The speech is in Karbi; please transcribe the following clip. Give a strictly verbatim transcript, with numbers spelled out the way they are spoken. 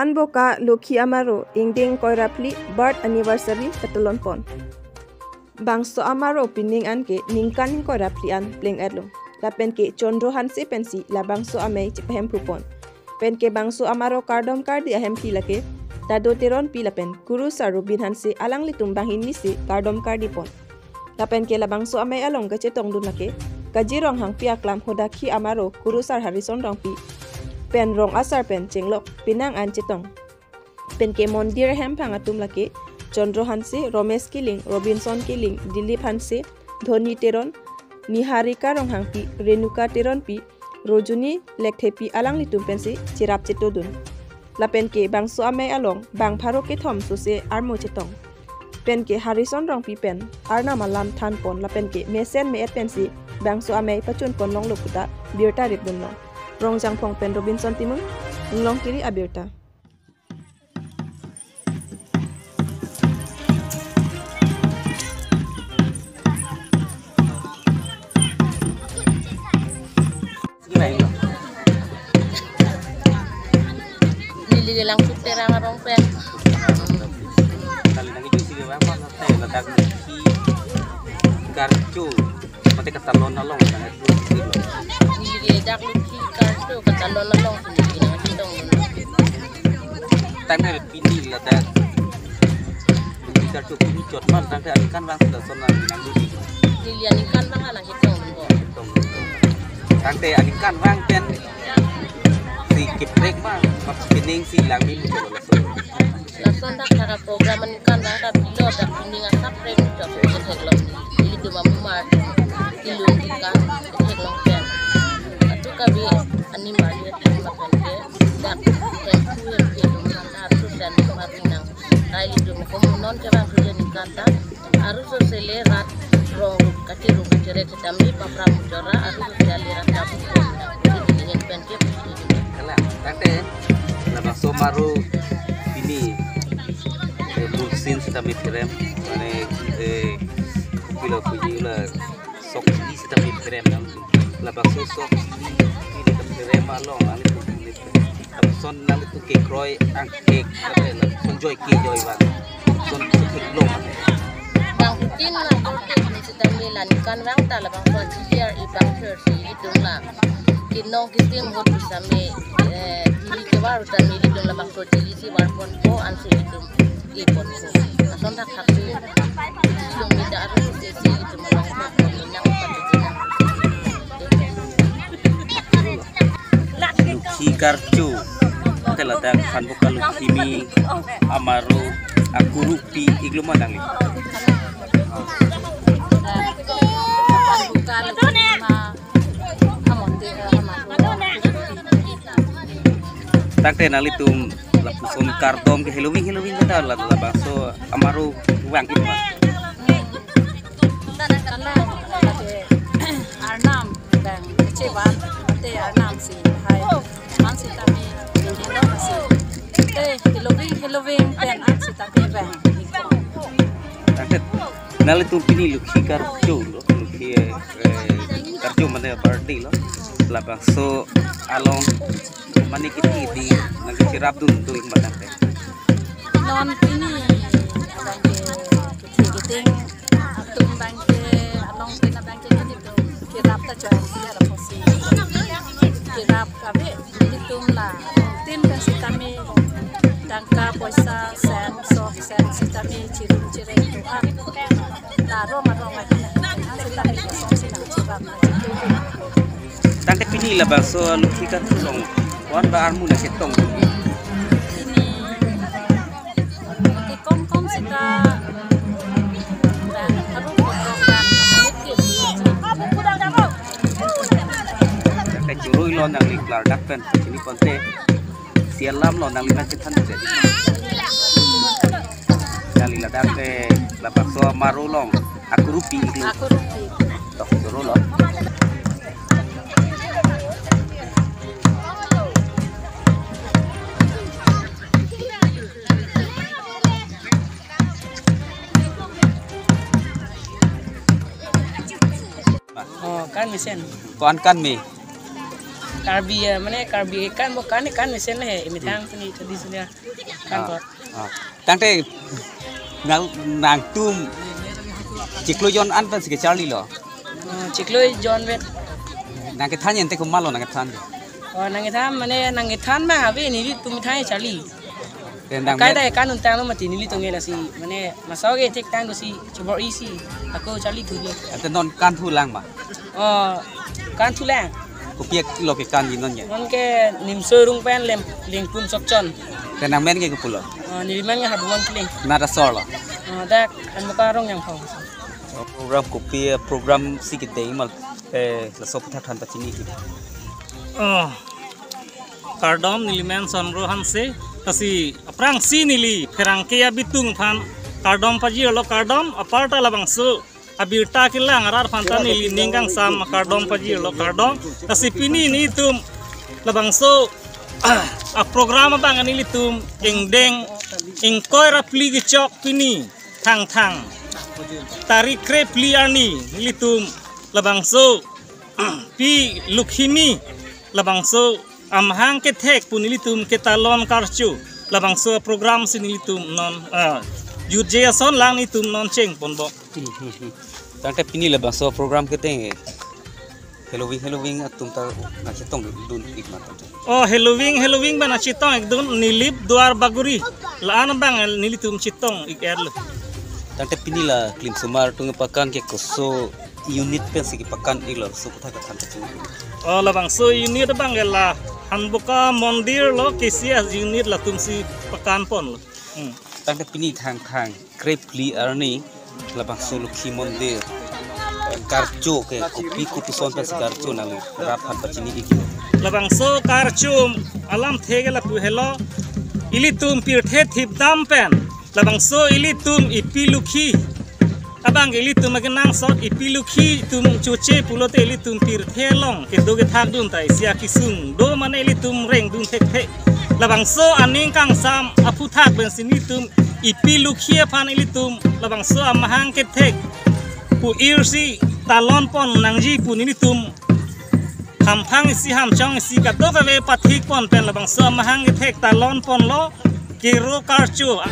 Phanboka Lokhi Amaro ingdeng ingkoi ra phli birth anniversary ketalon pon. Bangso amaro pining an ke ningkan ingkoi ra phli an pleng-etlo. Lapen ke Chandra Hanse pensi labangso amei chepahemphu pon. Pen ke bangso amaro kardom kardi ahemphi lake Tado Teronpi lapen kurusar Robin Hanse alanglitum banghini si kardom kardi pon. Lapen ke labangso amei along kachetongdun lake Kajir Ronghangpi aklam hodakhi amaro kurusar Harison Rongpi pen rong asar pen chenglok penang an chetong. Pen ke mondir ahemphang atum lake Chandra Hanse, Romesh Killing, Robinson Killing, Dilip Hanse, Dhoni Teron, Niharika Ronghangpi, Renuka Teronpi, Rojuni Lekthepi alanglitum pensi cherap chetodun. Lapen ke bangso amei along bang pharo kethom sose armo chetong. Pen ke Harison Rongpi pen arnam alam than pon lapen ke mesen me-et pensi bangso amei pachun pon longlo puta birta rit dunlo. Rongjangphong pen Robinson Timung, Inglongkiri abirta. Neli kelang sukte rang arong pen. Kali nang itu sih apa, letak di Garcu. Mate katalon along sangat. Neli ke dak Lokhi Karcho katalon along sini nangchetong. Tangte pini ladak Lokhi Karcho pini chot man tangte aningkanvang sudah sonang nang dulu. Neli aningkanvang nangchetong ko. Tangte aningkanvang pen si kiprek ma, mas pining si langmi muncul lason. Lason dak thak program aningkanvang ta pilo dak pining asap rem chok theklong. Ilitum amumar ilung tika theklong pen. Atu kabi animar ye thek lapen ke dak thek kuem ke lung nang atu sen mar nang. Kai ilitum komunon ke bang sudah ningkan ta. Arusose le rat rong kachirung kachirek sitame papra muchora arusose ale rat kapu. Pen ke. Kalang, tangte labangso amaro pini, eh, bulsin sitame pherem, mane, eh, pilo puji la sok chili sitame pherem nang. Labangso sok chili pherem along nang itu, lapuson nang itu kekroi angkek, lapuson joike joivan. Son theklong. Bang hutin la korte sitame la ningkanvang ta labangso G R E bang thirty itum la. Kinong kitim hot sitame, eh, chili kevar sitame itum labangso chili si var ponpo ansi itum i ponpo. Lason thakthak si itum mita arusose itum along ponpo nang patuji nang. Lokhi Karcho. Te ladak Phanboka Lokhi Amaro akurupi igloma nangli. Phanboka Lokhi Amaro. Tangte nanglitum lapuson kardom ke heloving heloving kata la labangso amaro vang igloma. Kalang, ate arnam bang chevan, ate arnam si hai man sitame, ino si te heloving heloving pen an sitame bang. Tangte nanglitum pini Lokhi Karcho lo, Lokhi, eh, Karcho mane birthday lo. Labangso along mane kithi di nangcherapdun do ik matang te. Non pini abang ke kithi kiting atum abang ke along pina abang ke nelitum kerap ta choi si araphosi. Kerap kabe nelitum la tin kan sitame tangka poisa sen sok sen sitame chirum chireng tuan. La rong arong ahi na sitame sok si nangcherap na chitu. Tangte pini labangso Lokhi Karcho along wan ba armu nangchetong. Pini ke kom kom sita bang haru ko bang nit ke. Ke churui lo nangli klardak pen pini ponte. Si alam lo nangli nangchethan te. Nangli ladak ke labangso amaro along akurupi iglo. Akurupi. Tok churu lo. Oh, kan mesen. Ko-an kan me? Karbi ya, mane Karbi kan bo kan kan mesen le, emethang pini tradisional kan Ah, ko. Ah. Tangte nang nangtum chiklo jon an pensi kecharlilo. Oh, chiklo jon vet. Nangkethan ente komatlo nangkethan? Oh, nangkethan mane nangkethan ma ave nelitum than charli. Tendang Kai met. Dai kan untanglo mati nelitum ke lasi mane maso ke thektang dosi chobor isi ako charli thule. Ante non kan thulang ma? Oh, kan thulang. Kopi lo kekanji non ke? Non ke Nimso Rung pen lem lengpun sokchon. Tendang men ke kopulo? Oh, nelimen ke Habumon Kiling. Nat asor lo? Oh, dak Anboka Rong Yang Phong. Oh, program kopi, eh, program si kedeng mal, eh, laso aputhak than pachini ke. Oh, kardom, nelimen Sonro Hanse, lasi aphrangsi neli pherangke abitung aphan kardom pajirlo, kardom, aparta labangso abirta kelang arat aphan ta neli ning kangsam kardom pajirlo, kardom. Lasi pini nelitum labangso aprogram abang nelitum ingdeng ingkoi ra phli kechok pini Thangthang tarik krephli arni nelitum labangso Pi Lukhimi labangso amahang kethek pu nelitum ketalon karcho labangso program si nelitum non, ah, jutje ason lang nelitum non chengponbom. Tangte pini labangso program keteng, eh, Halloween, Halloween atum ta nangchetongdun ik ma tangte. Oh, Halloween, Halloween ba nangchetong ikdun Nilip Duar Baguri. La-an abang nelitum chetong ik-erlo. Tangte pini la klimsomar atum kepakan ke koso unit pensi kepakan iklo, laso aputhak kethan pachini. Oh, labangso unit abang ke la Hanboka Mondir lo, K C S unit latumsi pakanponlo. Hmm. Tangte pini Thangthang krephli arni labangso Lukhi Mondir karcho ke kopi kopi ason pensi karcho nangli rat aphan pachini iklo? Labangso karcho alamthe ke lapu helo, ilitum pirthe thipdam pen labangso ilitum Ipi Lukhi abang ke ilitum akenangsot Ipi Lukhi atum choche pulote ilitum pirthe along kedo kethakdun ta isi akesung do mane ilitum rengdun thekthe. Labangso aning kangsam aputhak pensi nelitum Ipi Lukhi aphan ilitum labangso amahang kethek pu-irsi talonpon nangji pu nelitum hamphang isi hamchong isi kadokave pathikpon pen labangso amahang kethek talonponlo kero karcho.